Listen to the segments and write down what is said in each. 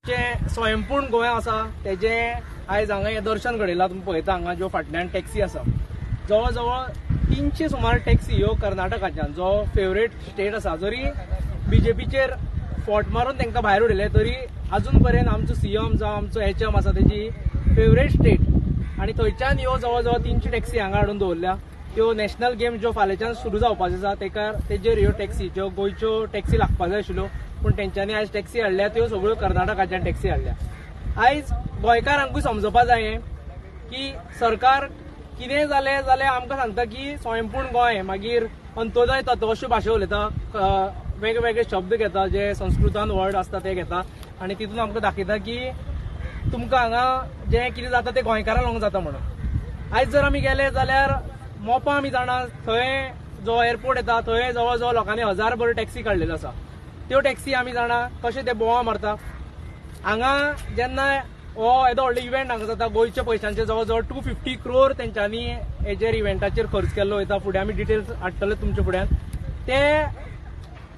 जें स्वयंपूर्ण गोंय आसा तेजें आयज हांगा हें दर्शन घडयलां. तुमी पळयता हांगा ज्यो फाटल्यान टॅक्सी आसा, जवळ जवळ 300 सुमार टॅक्सी ह्यो कर्नाटकाच्यान, जो फेवरेट स्टेट आसा, जरी बीजेपीचेर फोट मारून तांकां भायर उडयले तरी अजून पर्यंत आमचो सीएम जावं आमचो एचएम आसा तेजी फेवरेट स्टेट, आनी थंयच्यान ह्यो जवळ जवळ 300 टॅक्सी हांगा हाडून दवरल्या. त्यो नॅशनल गेम्स ज्यो फाल्यांच्यान सुरू जावपाच्यो आसा तेका तेजेर ह्यो टॅक्सी, ज्यो गोंयच्यो टॅक्सी लागपा जाय आशिल्ल्यो, पूण तेंच्यांनी आयज टॅक्सी हाडल्या त्यो सगळ्यो कर्नाटकाच्यान टॅक्सी हाडल्या. आयज गोंयकारांकूय समजपा जाय की सरकार कितें जालें जाल्यार आमकां सांगता की स्वयंपूर्ण गोंय, मागीर अंत्योदय तत्व अश्यो भाशा उलयता, वेगळे शब्द घेता जे संस्कृतान वर्ड आसता ते घेता आनी तितून आमकां दाखयता की तुमकां हांगा जें कितें जाता तें गोंयकारांक लागून जाता म्हणून. आयज जर आमी गेले जाल्यार मोपा आमी जाणा, थंय जो एअरपोर्ट येता थंय जवळ जवळ लोकांनी 1000 टॅक्सी काडलेल्यो आसा. त्यो टॅक्सी आमी जाणा कशें ते बोवा मारता. हांगा जेन्ना हो येदो व्हडलो इव्हेंट हांगा जाता, गोंयच्या पयशांचे जवळ जवळ 250 क्रोर तेंच्यांनी हेजेर इव्हेंटाचेर खर्च केल्लो वयता. फुडें आमी डिटेल्स हाडटले तुमच्या फुड्यान. ते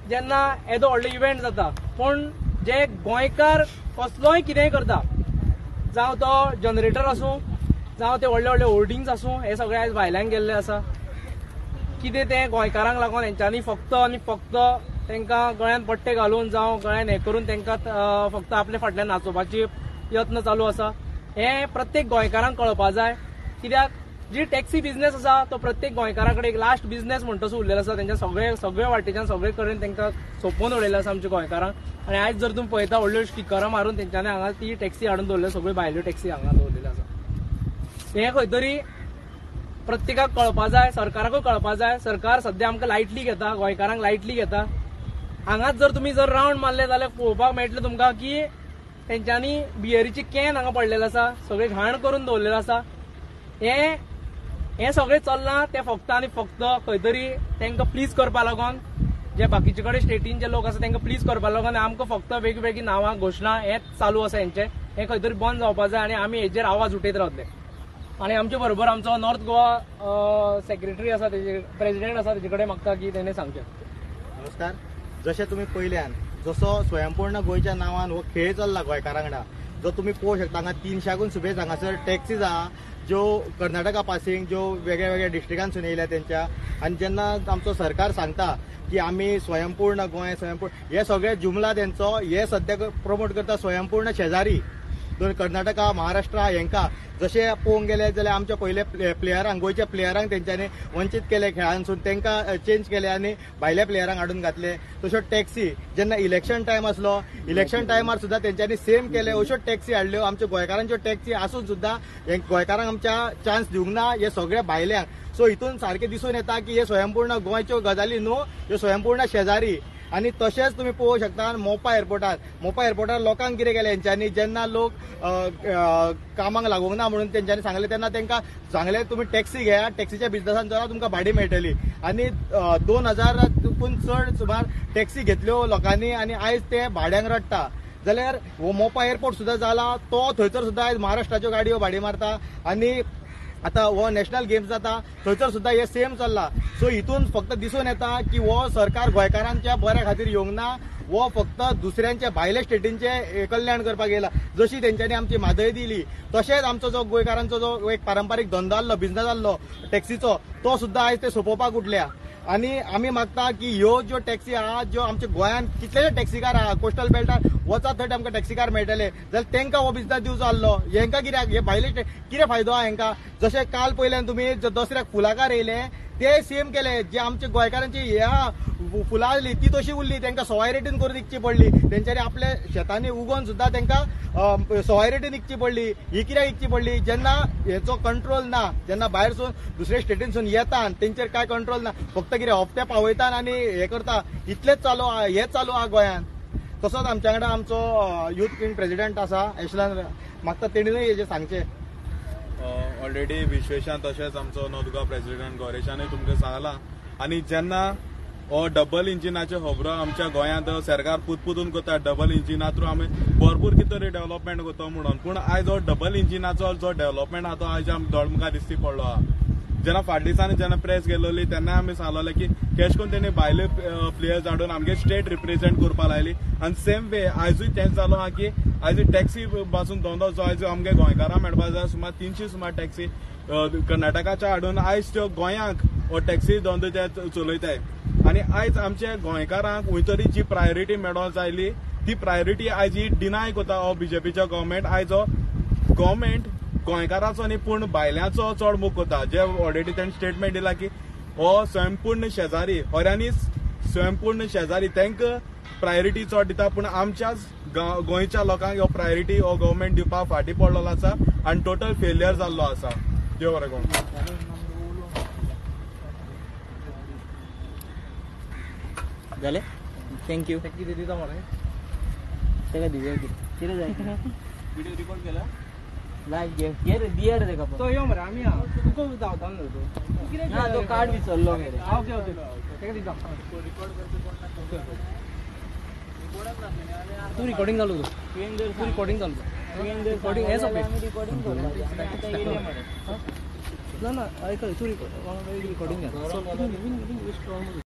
जेन्ना येदो व्हडलो इव्हेंट जाता, पूण जे गोंयकार कसलोय कितेंय करता, जावं तो जनरेटर आसूं, जावं ते व्हडले व्हडले होर्डिंग्स आसूं, हे सगळे आयज भायल्यान गेल्ले आसा. कितें तें गोंयकारांक लागून हेंच्यांनी फक्त आनी फक्त तांकां गळ्यान पट्टे घालून जावं गळ्यान हें करून तांकां फक्त आपल्या फाटल्यान नाचोवपाची यत्न चालू आसा. हें प्रत्येक गोंयकारांक कळपा जाय, कित्याक जी टॅक्सी बिझनेस आसा तो प्रत्येक गोंयकारा कडेन एक लास्ट बिझनेस म्हणटसो उरलेलो आसा. तेंच्या सगळे सगळे वाटेच्यान सगळे कडेन तांकां सोंपोवन उडयलें आसा आमच्या गोंयकारांक. आनी आयज जर तुमी पळयता व्हडल्यो स्टिकरां मारून तेंच्यांनी हांगा ती टॅक्सी हाडून दवरल्या, सगळ्यो भायल्यो टॅक्सी हांगा दवरलेल्यो आसा. हें खंय तरी प्रत्येकाक कळपा जाय, सरकाराकूय कळपा जाय. सरकार सद्या आमकां लायटली घेता, गोंयकारांक लायटली घेता. हांगाच जर तुमी जर रावंड मारले जाल्यार पळोवपाक मेळटलें तुमकां की तेंच्यांनी बियरीची can हांगा पडलेलो आसा, सगळें घाण करून दवरलेलो आसा. हें हें सगळें चल्लां तें फक्त आनी फक्त खंय तरी तांकां प्लीज करपा लागून, जे बाकीचे कडेन स्टेटीन जे लोक आसा तांकां प्लीज करपा लागून आमकां फक्त वेगवेगळीं नांवां घोशणा हें चालू आसा हेंचें. हें खंय तरी बंद जावपा जाय आनी आमी हेजेर आवाज उठयत रावतले. आनी आमचे बरोबर आमचो नॉर्थ गोवा सेक्रेटरी आसा, तेजे प्रेजिडेंट आसा, तेजे कडेन मागता की तेणें सांगचें. नमस्कार. जशें तुमी पयल्यान जसो स्वयंपूर्ण गोंयच्या नांवान हो खेळ चल्ला गोंयकारां वांगडा, जो तुमी पळोवंक शकता हांगा 300 सुबेज हांगासर टॅक्सीज आहा ज्यो कर्नाटका पासिंग, ज्यो वेगळ्या वेगळ्या डिस्ट्रिक्टांसून येयल्या तेंच्या. आनी जेन्ना आमचो सरकार सांगता की आमी स्वयंपूर्ण गोंय, स्वयंपूर्ण, हे सगळे जुमला तेंचो, हे सद्याक प्रमोट करता स्वयंपूर्ण शेजारी दोन कर्नाटका, महाराष्ट्र हेंकां. जशें पळोवंक गेले जाल्यार आमच्या पयले प्लेयरांक, गोंयच्या प्लेयरांक तेंच्यांनी वंचीत केले खेळांसून, तांकां चेंज केले आनी भायल्या प्लेयरांक हाडून घातले. तश्यो टॅक्सी जेन्ना इलेक्शन टायम आसलो, इलेक्शन टायमार सुद्दां तेंच्यांनी सेम केले, अश्यो टॅक्सी हाडल्यो. आमच्या गोंयकारांच्यो टॅक्सी आसून सुद्दां गोंयकारांक आमच्या चान्स दिवंक ना, हे सगळे भायल्यांक. सो हितून सारकें दिसून येता की हे स्वयंपूर्ण गोंयच्यो गजाली न्हू, ह्यो स्वयंपूर्ण शेजारी. आनी तशेंच तुमी पळोवंक शकता मोपा एअरपोर्टार, मोपा एअरपोर्टार लोकांक कितें केलें हेंच्यांनी, जेन्ना लोक कामाक लागूंक ना म्हणून तेंच्यांनी सांगलें तेन्ना तांकां सांगलें तुमी टॅक्सी घेया, टॅक्सीच्या बिजनसान चला, तुमकां भाडें मेळटली. आनी 2000 चड सुमार टॅक्सी घेतल्यो लोकांनी आनी आयज ते भाड्यांक रडटा. जाल्यार हो मोपा एअरपोर्ट सुद्दां जाला तो थंयसर सुद्दां आयज महाराष्ट्राच्यो गाडयो भाडें मारता. आनी आतां हो नॅशनल गेम्स जाता थंयसर सुद्दां हे सेम चल्ला. सो हितून फक्त दिसून येता की हो सरकार गोंयकारांच्या बऱ्या खातीर येवंक ना, हो फक्त दुसऱ्यांच्या भायल्या स्टेटींचें कल्याण करपाक येयला. जशी तेंच्यांनी आमची म्हादय दिली, तशेंच आमचो जो गोंयकारांचो जो एक पारंपारीक धंदो आहलो, बिजनस आहलो टॅक्सीचो, तो सुद्दां आयज ते सोंपोवपाक उठल्या. आनी आमी मागता की ह्यो ज्यो टॅक्सी आहा, ज्यो आमच्या गोंयांत कितलेशे टॅक्सीकार आहा, कोस्टल बेल्टार वचात थंय आमकां टॅक्सीकार मेळटले, जाल्यार तांकां हो बिजनस दिवचो आहलो. हेंकां कित्याक हे भायले कितें फायदो आहा हेंकां? जशें काल पयल्यान तुमी दसऱ्याक फुलाकार येयले ते सेम केले, जे आमच्या गोंयकारांची ह्या फुलां आहली ती तशी उरली, तांकां सवाय रेटीन करून विकची पडली. तेंच्यांनी आपल्या शेतांनी उगोवन सुद्दां तांकां सवाय रेटीन विकची पडली. ही कित्याक विकची पडली? जेन्ना हेचो कंट्रोल ना, जेन्ना भायरसून दुसऱ्या स्टेटीनसून येता तेंचेर कांय कंट्रोल ना, फक्त कितें हप्ते पावयता आनी हें करता, इतलेंच चालू आहा, हें चालू आहा गोंयांत. तसोच आमच्या वांगडा आमचो युथ विंग प्रेजिडेंट आसा एशलान, मागता तेणीनूय हेजें सांगचें. ऑलरेडी विश्वेशान तशेंच आमचो नॉर्थ गोवा प्रेजिडेंट गौरेशानूय तुमकां सांगलां. आनी जेन्ना हो डबल इंजिनाच्यो खबरो आमच्या गोंयांत सरकार पुतपुतून करता, डबल इंजिना थ्रू आमी भरपूर कितें तरी डेव्हलपमेंट करता म्हणून, पूण आयज हो डबल इंजिनाचो जो डेव्हलपमेंट आहा तो आयज आमकां दोळ मुखार दिश्टी पडलो आहा. जेन्ना फाटल्या दिसांनी जेन्ना प्रेस गेलोली तेन्ना आमी सांगलेले की केश करून तेणी भायले प्लेयर्स हाडून आमगे स्टेट रिप्रेझेंट करपा लायली. आनी सेम वे आयजूय तेंच जालो आहा की आयज टॅक्सी पासून धंदो जो आयज आमगे गोंयकारां मेळपा जाय सुमार 300 सुमार टॅक्सी कर्नाटकाच्या हाडून आयज त्यो गोंयांक हो टॅक्सी धंदो ते चलयताय. आनी आयज आमच्या गोंयकारांक खंय तरी जी प्रायोरिटी मेळोंक जायली ती प्रायोरिटी आयज ही डिनाय करता हो बीजेपीच्या गव्हर्मेंट. आयज हो गव्हर्मेंट गोंयकाराचो न्ही पूण भायल्यांचो चड मोग करता. जे ऑलरेडी ताणें स्टेटमेंट दिला की हो स्वयंपूर्ण शेजारी, खऱ्यांनीच स्वयंपूर्ण शेजारी तांकां प्रायोरिटी चड दिता, पूण आमच्याच गोंयच्या लोकांक हो प्रायोरिटी हो गव्हर्मेंट दिवपाक फाटीं पडलेलो आसा आनी टोटल फेलियर जाल्लो आसा. देव बरें करूं. जालें, thank you. कितें दिता मरे ताका दिवया कितें जाय. व्हिडिओ रिकॉर्ड केला लायक घे घे रे दिया रे ताका. तो यो मरे आमी तुका धांवता न्हू तूं. ना तो कार्ड विसरलो मरे. ओके ओके ताका दिता. तूं रिकॉर्डिंग चालू कर. तूं रिकॉर्डिंग चालू कर. रिकॉर्डिंग हें सोंपें. रिकॉर्डिंग करपाचें. ना ना आयकय तूं रिकॉर्डिंग.